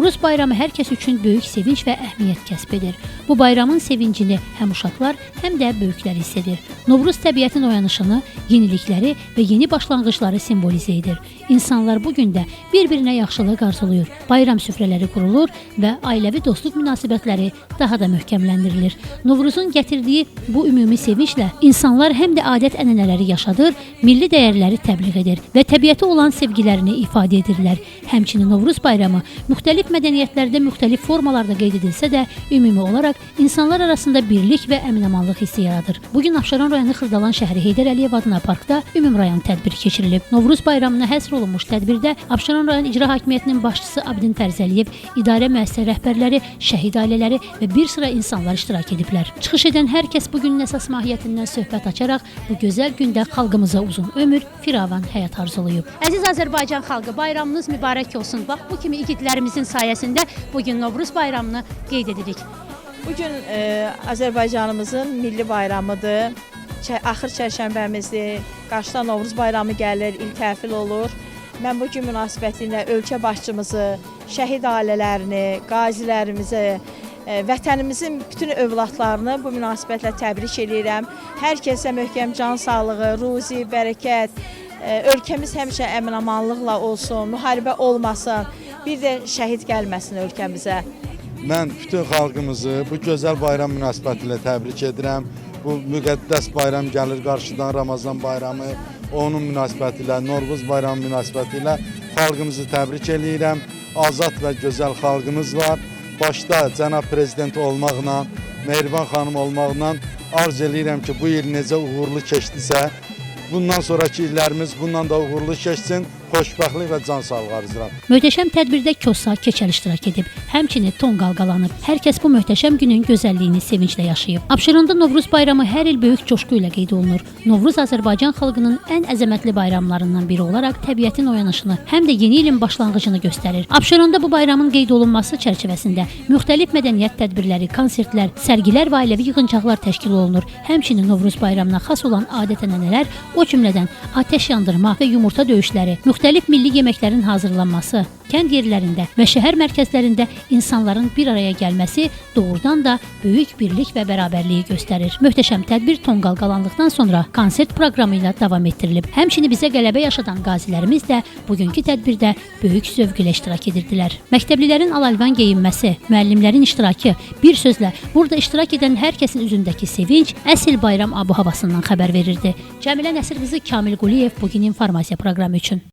Novruz bayramı hər kəs üçün böyük sevinc və əhəmiyyət kəsb edir. Bu bayramın sevincini həm uşaqlar, həm də böyüklər hiss edir. Novruz təbiətin oyanışını, yenilikləri və yeni başlanğıcları simvolizə edir. İnsanlar bu gün də bir-birinə yaxşılıq arzulayır. Bayram süfrələri qurulur və ailəvi dostluq münasibətləri daha da möhkəmləndirilir. Novruzun gətirdiyi bu ümumi sevinclə insanlar həm də adət-ənənələri yaşadır, milli dəyərləri təbliğ edir və təbiətə olan sevgilərini ifadə edirlər. Həmçinin Novruz bayramı müxtəlif mədəniyyətlərdə müxtəlif formalarda qeyd edilsə də, ümumi olaraq insanlar arasında birlik və əminamanlıq hissi yaradır. Bu gün Abşeron rayonu Xırdalan şəhəri Heydər Əliyev adına parkda ümumrayon tədbiri keçirilib. Novruz bayramına həsr olunmuş tədbirdə Abşeron rayon İcra Hakimiyyətinin başçısı Abidin Fərzəliyev, idarə müəssisə rəhbərləri, şəhid ailələri və bir sıra insanlar iştirak ediblər. Çıxış edən hər kəs bu günün əsas mahiyyətindən söhbət açaraq bu gözəl gündə xalqımıza uzun ömür, firavan həyat arzulayıb. Əziz Azərbaycan xalqı, bayramınız mübarək olsun. Bax bu kimi igidlərimizin sayəsində bu gün Novruz bayramını qeyd edirik. Bu gün Azərbaycanımızın milli bayramıdır. Axır çərşənbəmizdir. Qarşıdan Novruz bayramı gəlir, il təhvil olur. Mən bu gün münasibəti ilə ölkə başçımızı, şəhid ailələrini, qazilərimizi, vətənimizin bütün övladlarını bu münasibətlə təbrik eləyirəm. Hər kəsə möhkəm can sağlığı, ruzi, bərəkət, ölkəmiz həmişə əmin-amanlıqla olsun, müharibə olmasın, bir də şəhid gəlməsin ölkəmizə. Mən bütün xalqımızı bu gözəl bayram münasibətilə təbrik edirəm. Bu müqəddəs bayram gəlir qarşıdan, Ramazan bayramı. Onun münasibətilə, Novruz bayramı münasibətilə xalqımızı təbrik eləyirəm. Azad və gözəl xalqımız var. Başda cənab prezident olmaqla, Mehriban xanım olmaqla arzu eləyirəm ki, bu il necə uğurlu keçdisə, bundan sonrakı illərimiz bundan da uğurlu keçsin. Xoşbəxtlik və can sağlığı arzulayıram. Möhtəşəm tədbirdə Kosa Keçəl iştirak edib. Həmçinin tonqal qalanıb. Hər kəs bu möhtəşəm günün gözəlliyini sevinclə yaşayıb. Abşeronda Novruz bayramı hər il böyük coşqu ilə qeyd olunur. Novruz Azərbaycan xalqının ən əzəmətli bayramlarından biri olaraq təbiətin oyanışını, həm də yeni ilin başlanğıcını göstərir. Abşeronda bu bayramın qeyd olunması çərçivəsində müxtəlif mədəniyyət tədbirləri, konsertlər, sərgilər və ailəvi yığıncaqlar təşkil olunur. Həmçinin Novruz bayramına xas olan adət-ənənələr, o cümlədən atəş yandırma və yumurta döyüşləri, müxtəlif milli yeməklərin hazırlanması, kənd yerlərində və şəhər mərkəzlərində insanların bir araya gəlməsi doğrudan da böyük birlik və bərabərliyi göstərir. Möhtəşəm tədbir tonqal qalandıqdan sonra konsert proqramı ilə davam etdirilib. Həmçinin bizə qələbə yaşadan qazilərimiz də bugünkü tədbirdə böyük zövq ilə iştirak edirdilər. Məktəblilərin alalvan geyinməsi, müəllimlərin iştirakı, bir sözlə burada iştirak edən hər kəsin üzündəki sevinc əsl bayram abu-havasından xəbər verirdi. Cəmilə Nəsir qızı, Kamil Quliyev, bugün informasiya proqramı üçün.